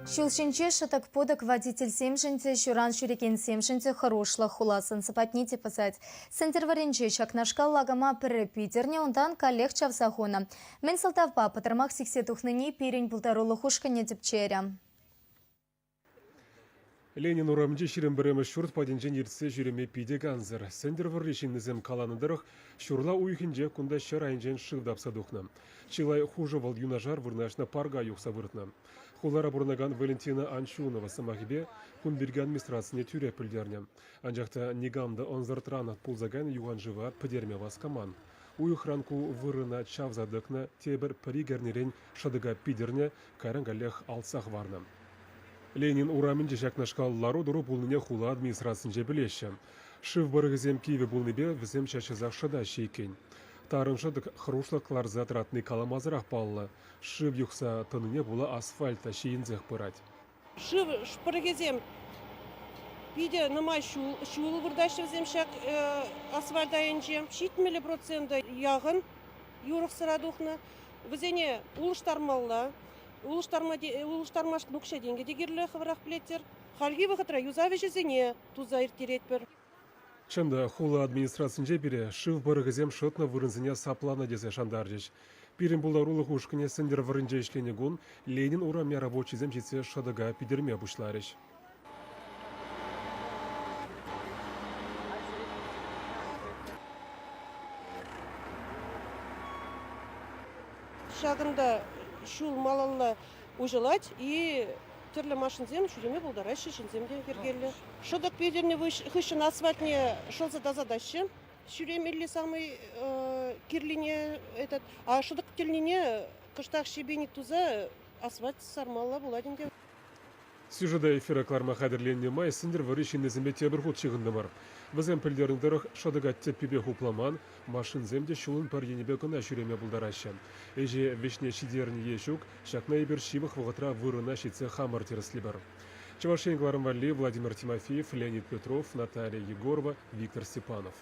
Ҫул ҫинче шӑтӑк-путӑк водительсемшӗн те, ҫуран ҫӳрекенсемшӗн те хӑрушлӑх. Хула сӑн-сӑпатне те пӑсать. Сӗнтӗрвӑрринче ҫакнашкал лакӑма пӗрре питӗрнӗ, унтан каллех чавса хунӑ. Мӗн сӑлтавпа пӑтӑрмах сиксе тухнине пирӗн пултарулӑх ушкӑнӗ тӗпчерӗ. Ленин урамӗнчи 21-мӗш ҫурт патӗнчен иртсе ҫӳреме питӗ кансӗр. Сӗнтӗрвӑрри ҫыннисем каланӑ тӑрӑх, ҫурла уйӑхӗнче кунта ҫӗр айӗнчен шыв тапса тухнӑ. Чылай хушӑ вӑл юнашар вырнаҫнӑ парка юхса выртнӑ. Хулара пурӑнакан Валентина Анчунова сӑмахӗпе кун пирки администрацине тӳрех пӗлтернӗ. Анчах та никам та ӑнсӑртран пулса кайнӑ юханшыва пӗтерме васкаман. Уйӑхран ку вырӑна чавса тӑкнӑ, тепӗр пӗр-ик эрнерен шӑтӑка питӗрнӗ, кайран каллех алтса хӑварнӑ. Ленин урамӗнче ҫакнашкал лару-тӑру пулнине хула администрацинче пӗлеҫҫӗ. Шыв пӑрӑхӗсем кивӗ пулнипе вӗсем час-часах шӑтаҫҫӗ иккен. Тарӑн шӑтӑк хӑрушлӑх кӑларса тӑратни каламасӑрах паллӑ. Шыв юхса тӑнине пула асфальт та ҫийӗнсех пырать. Шыв пӑрӑхӗсем питӗ нумай ҫул выртаҫҫӗ вӗсем ҫак асфальт айӗнче. 70 процента яхӑн юрӑхсӑра тухнӑ. Вӗсене улӑштармалла. Улӑштармашкӑн укҫа-тенкӗ те кирлӗ, хӑвӑрах пӗлетӗр. Хальхи вӑхӑтра юсав ӗҫӗсене туса ирттеретпӗр. Чӑн та, хула администрацинче пире шыв пӑрӑхӗсем шӑтнӑ вырӑнсене сапланӑ тесе шантарчӗҫ. Пирӗн пултарулӑх ушкӑнӗ Сӗнтӗрвӑрринче ӗҫленӗ кун Ленин урамне рабочисем ҫитсе шӑтӑка питӗрме пуҫларӗҫ. Ҫакӑнта ҫул малалла уҫӑлать и тӗрлӗ машинсем ҫӳреме пултараҫҫӗ, ҫынсем те йӗркеллӗ. Шӑтӑк питӗрнӗ хыҫҫӑн асфальтне шӑлса тасатаҫҫӗ. Ҫӳремелли самый кирлине этот, а шӑтӑк тӗлнине кӑштах щебенить туса асфальт сармалла пулать ӗнтӗ. Сюжета эфира кӑларма хатӗрленнӗ май Сӗнтӗрвӑрри ҫыннисемпе тепӗр хут ҫыхӑнтӑмӑр. Вӗсем пӗлтернӗ тӑрӑх, шӑтӑка тӗппипе хупламан, машинсем те ҫулӑн пӗр енӗпе кӑна ҫӳреме пултараҫҫӗ. Ӗҫе вӗҫне ҫитернӗ е ҫук, ҫакна эпир ҫывӑх вӑхӑтра вырӑна ҫитсе хамӑр тӗрӗслӗпӗр. Чӑваш Ен кӑларӑм валли Владимир Тимофеев, Леонид Петров, Наталья Егорова, Виктор Степанов.